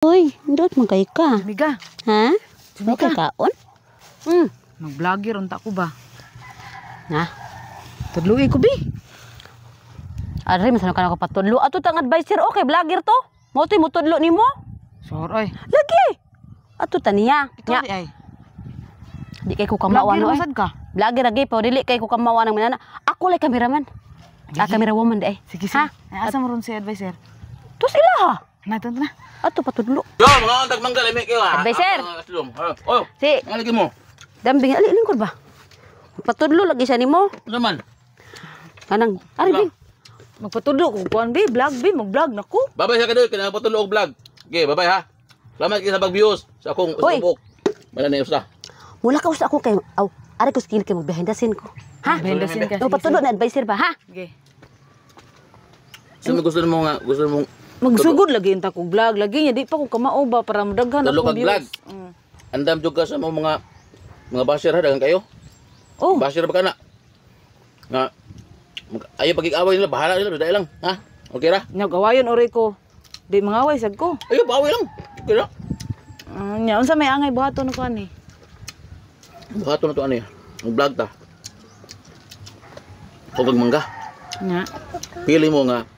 Uy, indot man kay ka. Miga. Ha? Okay kaon? Mag-vlogger unta ko ba? Na. Tudlugi ko bi. Ari man ka nako patudlo. Ato tang advisor, okay vlogger to. Mo to'y mutudlo nimo. Sure oy. Lagi. Ato ta niya. Ito Nya, di ay. di kay ko kamawa Vlogger no. masad ka. Vlogger lagi pa dili kay ko kamawa nang minana. Ako lay cameraman. Ah, camera woman di ay. Sige sige. Ha? Ay, asa mo ron si advisor? Tos ila ha. Na ito na. Ato patudlo. Yo, mga antag mangga lami kayo ha. Advisor. Ah, aslom. Ah, Oh, Si ang lagi mo. Dambing ali lingkod ba? Patudlo lagi siya nimo. Ano man? Kanang ari bing. Magpatudlo ko kuan bi, vlog bi, mag-vlog nako. Babay sa kadoy kay patulo og vlog. Okay, babay ha. Salamat kayo sa pag-views sa akong Hoy. usabok. Wala na usa. Mula ka usa ako kay aw ari ko skill kay mag behind the scene ko. Ha? Behind the scene ka. O patudlo na advisor ba ha? Sige. So gusto mo nga, gusto mong Magsugod lagi unta ko vlog, lagi niya di pa ko kamao ba para modaghan Tudlo akong kag vlog. views. Andam jud ka sa mga mga basher ha, daghan kayo. Oh, Basher ba ka na? Nga ayaw pagkikaway nila, bahala nila, dahil lang, ha? Okay ra? nagawayon oray ko. Di mangaway sad ko. Ayaw, paaway lang. Okay ra? Nya unsa may angay buhaton ko ani? Buhaton na to ano eh. Ang vlog ta. O kag mangga. Nya. Pili mo nga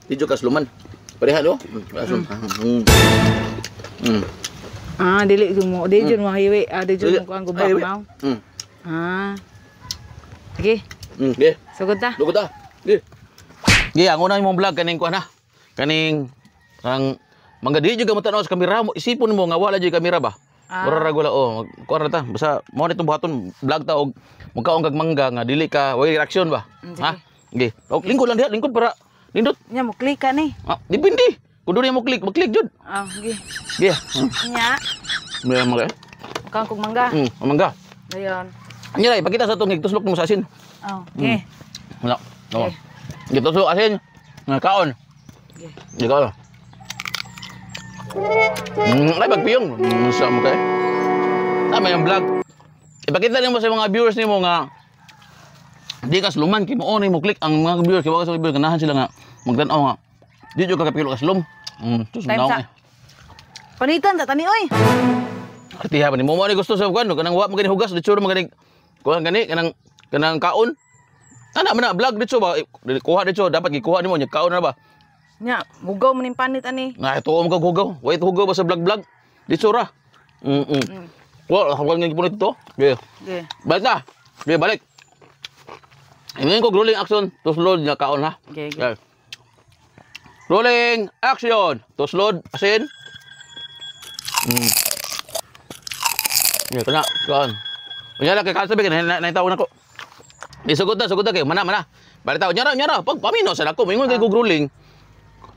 di jud ka sluman. Pareha do? Aslum. Ah, dili ko mo. Di jud mo highway. Ah, di jud mo kuan guba Ay, mao. Ah. Sige, Okay. sugod ta. Lugod ta. Ge. Ge, ang una imong vlog kaning kuan ha. Kaning ang mangga di jud ka mo tan-aw sa kamera mo, isipon mo nga wala jud kamera ba. Ah. Mura ra gula oh, kuan ra ta. Basta mo na itong buhaton vlog ta og magkaon kag mangga nga dili ka way reaction ba. Sige. Ha? Ge. Og lingkod lang diha, lingkod para nindot. Nya mo click ka ni. Ah, depende. Kung doon mo click, mag-click jud. Ah, sige. Ge. Nya, May mangga. mukhang kog mangga. Mangga. Dayon. Anya ra ipakita sa itong gituslok mo sa asin. Oh, okay. Wala. Oo. Gituslok asin. Nga kaon. Okay. Di kaon. Ay pagpiyong. Sa mo kay. Tama yung vlog. Ipakita nimo sa mga viewers nimo nga di ka sluman kay mo mo click ang mga viewers kay wala sa viewers ganahan sila nga magtan-aw nga di jud ka kapilo ka slum. Tus Time naong sa- eh. Panitan ta tani oy. Artiha pa ni mo ni gusto sa kuan no kanang wa mo gani hugas dito mo gani kuan gani kanang kanang kaon. Ana man na vlog dito ba kuha dito dapat gikuha nimo nya kaon na ba. Nya, hugaw man ning panit ani. Na ito mo kag hugaw. Wa ito hugaw ba sa vlog vlog. Dito ra. Wa ako nga gipunit ito. Okay. Okay. Balik na. Okay, balik. Ingin ko rolling action tuslod nya kaon ha. Okay, okay. Okay. Rolling action. Tuslod asin. Ya kana kaon. Unya lang kay kasabi kay na na na ko. Di sugod na, sugod na kay mana mana. Balik taw nyara nyara pag pamino sa nako moingon kay kog rolling.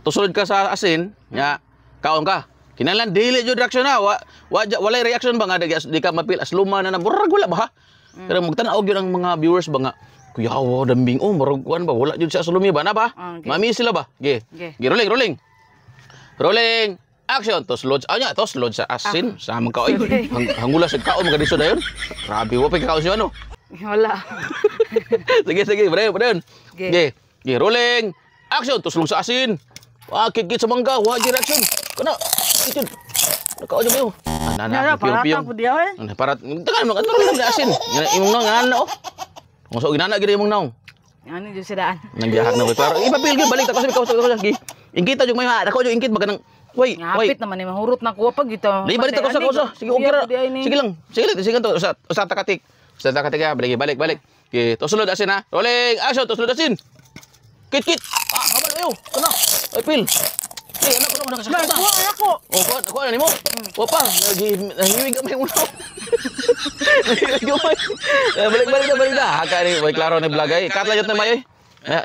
Tusulod ka sa asin, nya kaon ka. Kinahanglan dili jud reaction na, wa, wa walay reaction ba nga di, di ka mapil asluma na na murag wala ba ha? Pero magtan-aw gyud ang mga viewers ba nga kuyawa dambing oh murag kuan ba wala jud sa aslumi ba na ba? Ah, okay. Mami sila ba? Ge. Okay. Ge rolling rolling. Rolling. Action. Toslod. Ah, nya, toslod sa asin. Sa mga kaoy. Hangula sa kaon mga diso dayon. Grabe wa pa kaon siya ano. Wala. Sige, sige, pre, pre. Okay. Ge. Ge, rolling. Action. Tuslog sa asin. Wah, kikit sa mangga. Wa di reaction. Kana. Ito. Nakaon niyo ba? Ana Nya, na, parata piyong. po di oy. Ano, parat. Tagal mo, katulog lang na asin. Imong naong, ngana oh. Kung sa ginana gid imong naong. Ani jud sidaan. Nanggihak na ko. Klaro, ipapil gyud balik ta kasi ikaw sa gi. Ingkita jud may ako jud ingkit baga nang way, way. Ngapit naman ni mahurot na kuha pag ito. Di balik ta ko sa Sige, okay ra. Sige lang. Sige lang, sige to usa usa takatik. Usa takatik ha, balik balik balik. Okay, tusulod asin ha. Rolling, action, tusulod asin. Kit kit. Ah, hamal ayo. Kana. Ay pil. Ay, anak ko na nakasakit na. Kuha na ko. Oh, kuha, kuha na nimo. Wa pa, nahiwig gamay ulo. Nahiwig gamay. Eh, balik balik na balik na. Haka ni, way klaro ni vlog ay. Cut lang yun na may ay. Eh,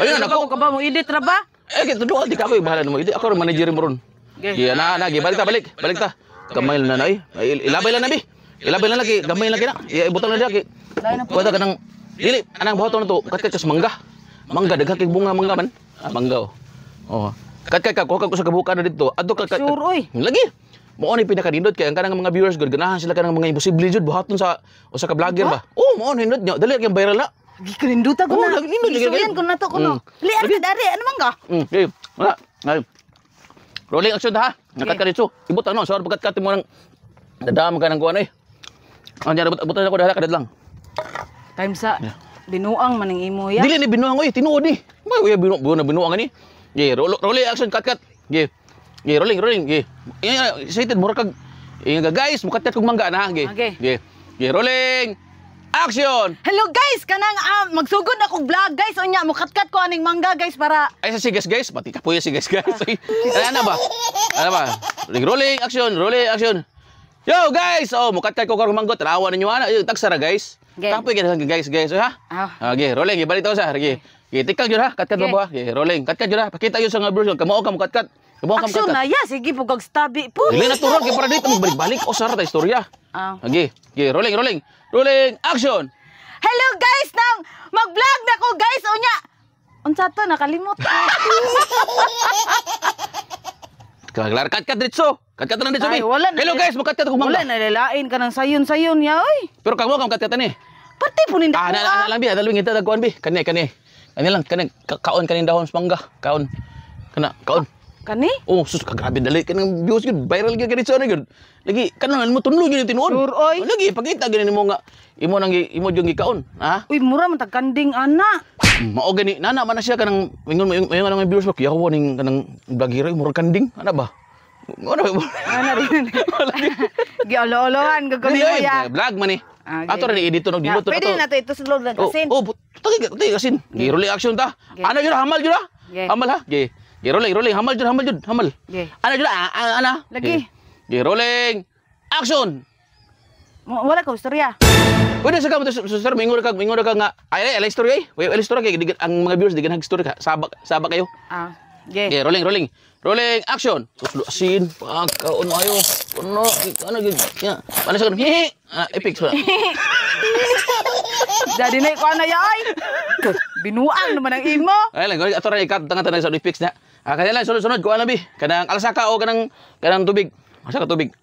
ayun Ano ako. ka ba mo edit ra ba? Eh, kito doon, di ka ako, bahala na mo. Hindi, ako rin manager mo ron. Okay. Gi, na, na, gi, balik ta, balik, balik ta. Gamay na na, ay. Ilabay lang na, bi. Ilabay lang lagi, gamay lang kina. Ibutang na diya, ki. Kuha ta ka ng, dili, anang buhaton na to, kat-kat ka sa mangga. Mangga, daghang kay bunga, mangga man. Ah, mangga, oh. Oh. Kat-kat ka, kuha ka ko sa kabukan na dito. Adto ka, Sure, oy. Lagi. Mao ni pinakadindot kay ang kanang mga viewers gud ganahan sila kanang mga imposible jud buhaton sa usa ka vlogger ba. Oh, mao nindot nya. Dali kay viral na. Gikaninduta ko Oh, na. lagi nindot, lagi, Gisuyan lagi. ko na to kuno. Li ari dari ano man ka? Okay. Wala. Ay. Rolling action ta ha. Nakat ka dito. Ibot ano, sorry pagkat kat mo nang dadam ka ng kuan eh. Ang jara butan ako dahil kadad lang. Time sa binuang man ang imo ya. Dili ni binuang oy, tinuod ni. May uya binuang binuang binuang ani. Ge, rolling action cut cut. Ge. Ge, rolling rolling. Ge. Excited mura kag inga guys, mukat kat kog mangga na ha. Ge. Okay. Ge. Ge, rolling. Action. Hello guys, kanang magsugod ako vlog guys unya mukatkat ko aning mangga guys para Ay sa si guys guys, pati kapoy si guys guys. Ay, ano ba? Ano ba? Rolling, rolling action, rolling action. Yo guys, oh mukat kat ko karong manggo, tanawa ninyo ana, tagsara guys. Okay. Kapoy ka guys guys, ha? Ah. Okay, rolling, ibalik to sa. Sige. Sige, tikal jud ha, kat-kat Okay. ba? Sige, rolling, kat-kat jud ha. Pakita yun sa nga version, kamao ka mukat-kat. Kamao ka action mukat-kat. na ya sige po kag stabi po. Dili na turon kay para dito magbalik-balik o sara ta istorya. Ah. Okay, sige, rolling, rolling. Rolling, action. Hello guys, nang mag-vlog na ko guys unya. Unsa to nakalimot. Kaglar kat-kat ditso. Kat-kat na ditso Ay, bi. wala na. Hello guys, mukat-kat ko Wala mangga. na lalain ka ng sayon-sayon ya oy. Pero kamo ka mukat-kat ani. Pati po ninda Ah, ko na, na, na lang bi, adalwing ita dagkuan bi. Kani, kani. Kani lang, kani kaon kaning dahon sa mangga. Kaon. Kana, kaon. Kani? Oh, sus ka grabe dali kanang views gyud, viral gyud kani sa ano gyud. Lagi kanon mo tunlo gyud yung tinuod. Sure, oy. Lagi pakita gyud nimo nga imo nang imo gyud gikaon, ha? Uy, mura man tag kanding ana. Mao gani nana man na siya kanang ingon ingon ang viewers mo kiyaw ning kanang vlogger murag kanding, ana ba? Ano ba? Ana rin. Giolo-olohan gud ko Dili, nimo oy, ya. vlog man ni. Ah, okay. Ato rin i-edit no Ya, giluto pwede na to itusulod lang Oh, asin. oh, tagi tagi asin. Gi rolling action ta. Okay. Ana jud hamal jud ha. Okay. Hamal ha. Gi. Gi rolling rolling hamal jud hamal jud hamal. Okay. Ana jud ah, ah, ana. Lagi. Gi rolling action. Wala ka istorya. Pwede sa kamo sir mingon ka nga ay ay ay story ay. Way ay story kay ang mga viewers di ganag story ka. Sabak sabak kayo. Ah, okay. Okay, rolling rolling. Rolling action. Suslo asin, pagkaon ayo. Kuno ano gyud. Ya. Ano sa hihi. Ah, epic sa. Jadi na ko ana ya ay. Binuang naman ang imo. Ay lang, ato ra ikat tanga tanang sa epics na. Ah, kaya lang sunod sunod kuan lang bi. Kanang alsaka o kanang kanang tubig. Alsaka tubig.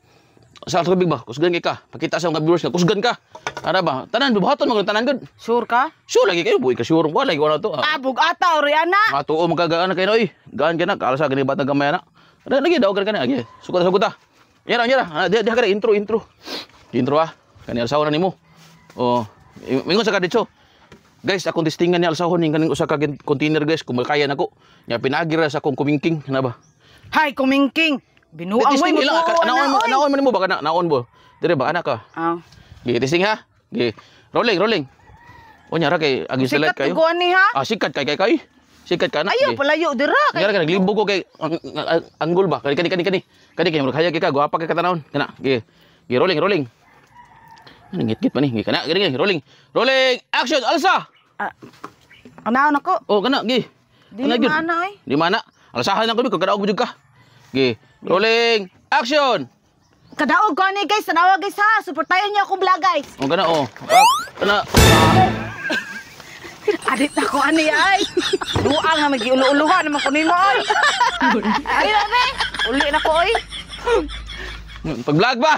Sa tubig ba? Kusgan kay ka. Pakita sa mga viewers nga kusgan ka. Ara ba? Tanan buhaton mo tanan gud. Sure ka? Sure lagi kayo buhi ka sure. Wala lagi wala to. Ah. Ah, bug-ata ori ana. Matuo magkagaan na kayo oy. Gaan ka na kalsa gani batang gamay na. Ano lagi daw ka na agi. Sugot sugot ta. Nyara nyara. Ah, di di ka intro intro. Intro ah. Kani alsahon na nimo. Oh, mingon sa ka dito. Guys, akong testingan ni alsahon ning kaning usa ka container guys, kung makaya nako. Nya pinagira sa akong kumingking, na ba? Hay, kumingking. Binuang mo Testing ilang mo naon mo naon mo nimo ba kana naon mo. Dire ba anak ka? Ah. Gi testing ha. Gi rolling rolling. O nyara kay agi Sikat select kayo. ko ani ha. Ah, sikat kay kay kay. Sikat ka na. Ayaw Gi. palayo dira kay. Nyara ka naglibog ko kay anggol ba? Kani kani kani kani. Kani kay murag hayag ka, gwapa kay katanawon. Kana, gi. Gi rolling rolling. Ano ngit-ngit pa ni? Gi kana, gani gani rolling. Rolling action alsa. Ah. Anaon ako. Oh kana gi. Dili Ana gyud. maana oy. Di mana. Alsahan ako bi kadaog jud ka. Gi. Rolling action. Kadaog ko ani guys, tanawa guys ha. Suportayan niyo akong vlog guys. Oh kana oh. Ah, kana. Adit ako ani ay. Duang nga magiulo-ulohan naman ko nimo oy. Ay, be. Uli na ko oy. Pag-vlog ba?